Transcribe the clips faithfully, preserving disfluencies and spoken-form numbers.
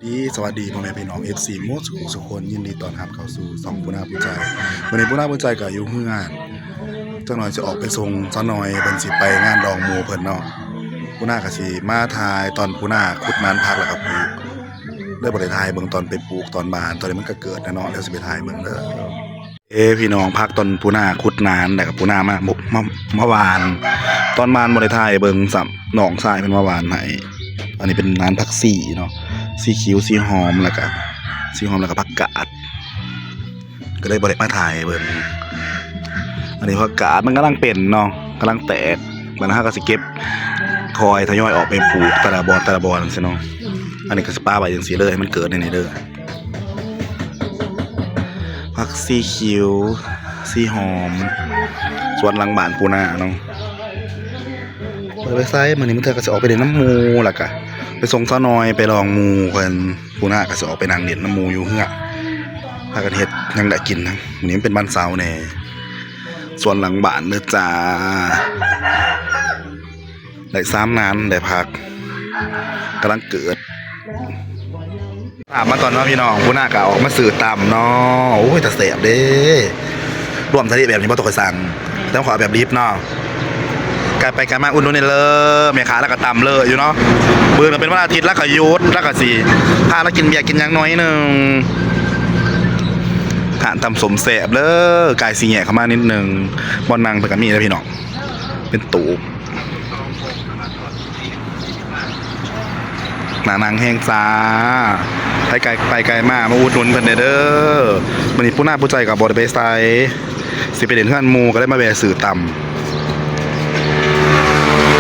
ดี สวัสดีพ่อแม่พี่น้อง เอฟซี หมู่สู่สู่คน ยินดีต้อนรับเข้าสู่ช่องปูนาผู้ใจ มื้อนี้ปูนาผู้ใจก็อยู่เฮือน จักหน่อยสิออกไปส่งสาวน้อย เพิ่นสิไปงานดองหมู่เพิ่นเนาะ ปูนาก็สิมาถ่ายตอนปูนาขุดหนานผักแล้วก็ปลูก เลยบ่ได้ถ่ายเบิ่งตอนไปปลูกตอนบาน ตอนนี้มันก็เกิดแล้วเนาะ แล้วสิไปถ่ายเบิ่งเด้อ เอ้พี่น้อง ผักตอนปูนาขุดหนาน แล้วก็ปูนามา มา มาหว่าน ตอนหว่านบ่ได้ถ่ายเบิ่งซ้ำ น้องชายเพิ่นมาหว่านให้ อันนี้เป็นหนานผักชีเนาะ ชีคิว ชีหอม แล้วก็ ชีหอม แล้วก็ผักกาด ก็เลยบ่ได้มาถ่ายเบิ่ง อันนี้ผักกาดมันกำลังเป็นเนาะ กำลังแตก บัดนี้เราก็สิเก็บ ค่อยทยอยออกไปปลูกแต่ละบ่อน แต่ละบ่อนจั่งซี้เนาะ อันนี้ก็สิปะไว้จั่งซี้เลย ให้มันเกิดในนี้เด้อ ผักชีคิว ชีหอม สวนหลังบ้านปูนาเนาะ บ่ได้ไปไส มื้อนี้มื้อเทื่อก็สิออกไปเล่นนำหมู่ แล้วก็ไปส่งสาวน้อย ไปลองหมู่เพิ่น ปูนาก็สิออกไปนั่งเล่นนำหมู่อยู่เฮือน พากันเฮ็ดหยังได้กินนะ มื้อนี้มันเป็นวันเสาร์แหน่ สวนหลังบ้านเด้อจ้า ได้สามหนาน ได้ผัก กำลังเกิด อ่ะ มาตอนนี้พี่น้อง ปูนาก็ออกมาซื้อตำเนาะ โอ้ย แต่แซ่บเด้ รวมทะเลแบบนี้บ่ต้องไปสั่ง แล้วขอเอาแบบดิบเนาะ ไกลไปไกลมาอุดหนุนได้เลย แม่ค้าแล้วก็ตำเลยอยู่เนาะ มื้อนี้เป็นวันอาทิตย์แล้วก็หยุด แล้วก็สิพาเรากินเบียร์กินหยังหน่อยหนึ่ง ร้านตำส้มแซ่บเด้อ ไกลสี่แยกเข้ามานิดหนึ่ง บ่อนนั่งเพิ่นก็มีนะพี่น้อง เป็นตู้ หน้านั่งแฮงจ้า ไปไกล ไปไกลมา มาอุดหนุนเพิ่นแหน่เด้อ มื้อนี้ปูนาผู้ใจก็บ่ได้ไปไส สิไปเล่นเฮือนหมู่ ก็เลยมาแวะซื้อตำ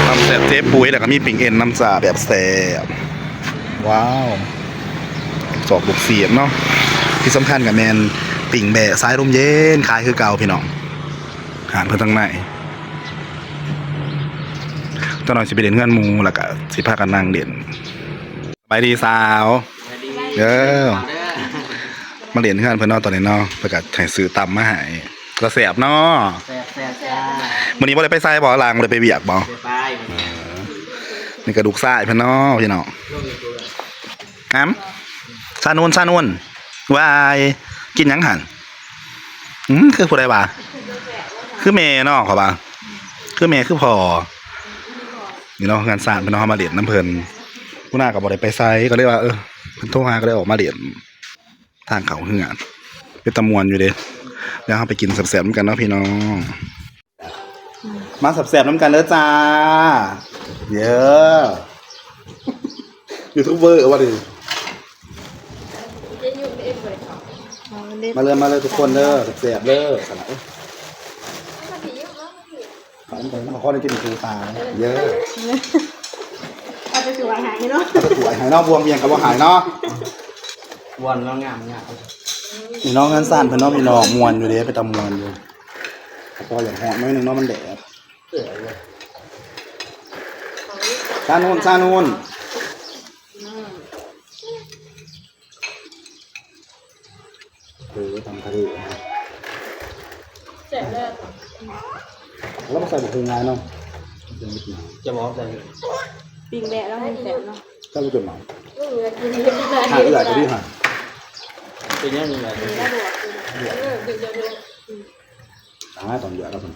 ตำแซ่บเจ๊ปุ้ย แล้วก็มีปิ้งเอ็นนำจ้า แบบแซ่บ ว้าว ซอกลูกชิ้นเนาะ ที่สำคัญก็แม่นปิ้งแบ้ สายลมเย็น ขายคือเก่าพี่น้อง ร้านเพิ่นทางใน จักหน่อยสิไปเล่นเฮือนหมู่ แล้วก็สิพากันนั่งเล่น สบายดีสาว สวัสดี เด้อ เด้อ มาเล่นเฮือนเพิ่นเนาะ ตอนนี้เนาะ เพิ่นก็ให้ซื้อตำมาให้ ก็แซ่บเนาะ แซ่บแซ่บจ้า มื้อนี้บ่ได้ไปไสบ่ หลานบ่ได้ไปเวียกบ่ บ่ไป นี่ก็ลูกชายเพิ่นเนาะพี่น้อง น้ำ ชาโนน ชาโนน วาย กินหยังหั่น อืม คือผู้ใดวะ คือแม่เนาะ เขาว่า คือแม่ คือพ่อ นี่เนาะ งานศาลเพิ่นเนาะ เฮามาเล่นนำเพิ่น ปูนาก็บ่ได้ไปไส ก็เลยว่า เออ เพิ่นโทรหา ก็เลยออกมาเล่น ทางเข้าเฮือน เป็นตาม่วนอยู่เด้ แล้วเฮาไปกินแซ่บๆนำกันเนาะพี่น้อง มาแซ่บๆนำกันเด้อจ้า เย้ ยูทูบเบอร์ว่าดิ มาเลย มาเลยทุกคนเด้อ แซ่บๆเด้อ ขนาด เอ้ย ขอได้กินปูตา เย้ เอาไปถวายหายเนาะ เอาไปถวายหายเนาะ บวงเวียงก็บ่หายเนาะ วอนเนาะ งามงาม นี่เนาะ งานศาลเพิ่นเนาะพี่น้อง ม่วนอยู่เด้ เป็นตาม่วนอยู่ พออยากฮ้อนหน่อยหนึ่งเนาะ มันแดด เออ ชาโนน ชาโนน เออ ตำทะเลนะ แซ่บเลย แล้วมาใส่บักหุ่งลายเนาะ จะบอกใส่ ปิ้งแบะแล้วมันแซ่บเนาะ ก็รู้จนหนาว เออกินเยอะเลย หาเอื่อยก็ดีหา เป็นยังไง กินแล้วบวก เออกินเยอะๆ หาตอนเดือดแล้วมัน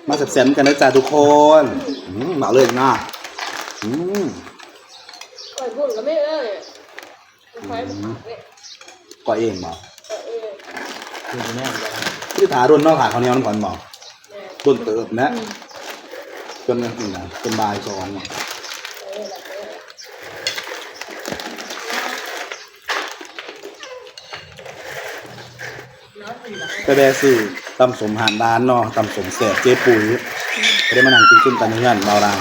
มาแซ่บๆกันนะจ๊ะทุกคน อืม มาเลยนะ อืม ก้อยบุ้งก็ไม่เอ้ย ก้อยบุ้งเนี่ย ก้อยเองบ่ ก้อยเอง คือแม่นบ่ คือถาโดนเนาะ ถาข้าวเหนียวน้ำขวัญบ่ แม่น โดนเติบนะ อืม จนนั่นนะ จนบ่ายสองอะ เออ ไปแวะซื้อตำส้มหานร้านเนาะ ตำส้มแซ่บเจ๊ปุ๋ย ก็ได้มานั่งกินซุมกันอยู่เฮือนเบาลาง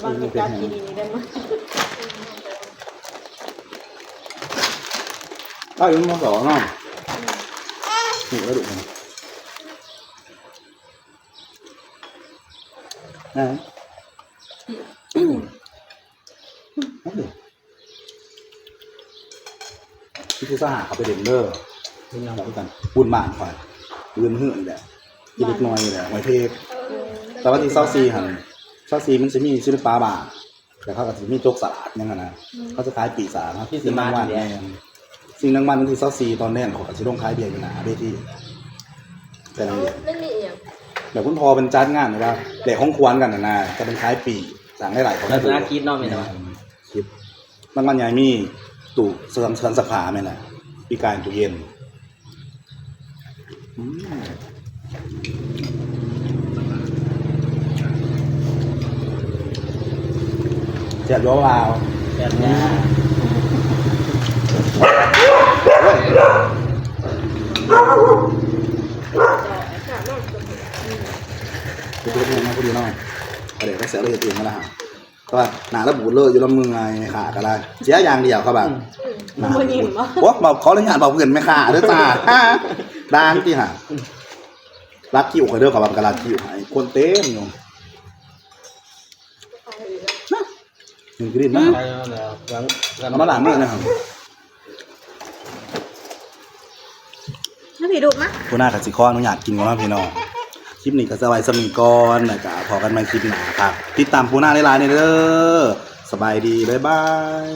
บางทีก็กินนี่ได้มั้ย อ้าว ยังมาสองเนาะ นี่แล้วดูมัน นะ นั่นดิ ที่ผู้สหาเขาไปเด่นเด้อ เป็นยังไงกัน บุญบ้านข่อย เงินเหือนแหละ อีกเล็กน้อยนี่แหละ หอยเพก แต่วันที่ซาวสี่หั่น ซาวสี่มันสิมีศิลปะบาท แต่เขาก็สิมีจกสลากหยังหั่นนะ เขาจะขายปีกสลากเนาะ ที่สิบ ชิงรางวัล บาทเนี่ย แม่น ชิงรางวัลวันที่ซาวสี่ตอนแรกเขาก็สิลงขายเบียร์อยู่หน้าเวที แต่ละเดือน มันมีอีหยัง แบบคุณพ่อเป็นจัดงานหรือว่าแลกของขวัญกันหั่นนะ จะเป็นขายปีกสร้างรายได้ของ ศาสนกิจเนาะแม่นบ่ แม่น คิด รางวัลใหญ่มีตู้เครื่อง เครื่องซักผ้าแม่นน่ะ ปีกไก่ตู้เย็น อืม แซ่บอยู่บ่าว แซ่บจ้า โอ้ย เฮ็ดเองนะ ผู้ดีเนาะ ประเดี๋ยวก็แซ่บเลย เฮ็ดเองนั่นแหละฮะ แต่ว่าหน้าละบูดเลยอยู่ ละเมื่อย แม่ค้าก็ได้ เสียอย่างเดียวครับ อืม หน้า บ่ยิ้มบ่ โอ้ บอกขออนุญาตบอกเพื่อนแม่ค้าเด้อจ้า ดังติฮะ รัดคิวข่อยเด้อ ขอยว่ามันก็รัดคิวให้ คนเต็มอยู่ นะ ยังกรี๊ดนะ ไปแล้วนะ หลัง หลัง เอามาล้างมือนะครับ มาพี่ดุมา ปูนาก็สิขออนุญาตกินก่อนเนาะพี่น้อง คลิปนี้ก็สิไว้ส่ำนี้ก่อน แล้วก็พ้อกันใหม่คลิปหน้าครับ ติดตามปูนาหลายๆเด้อ สบายดี บ๊ายบาย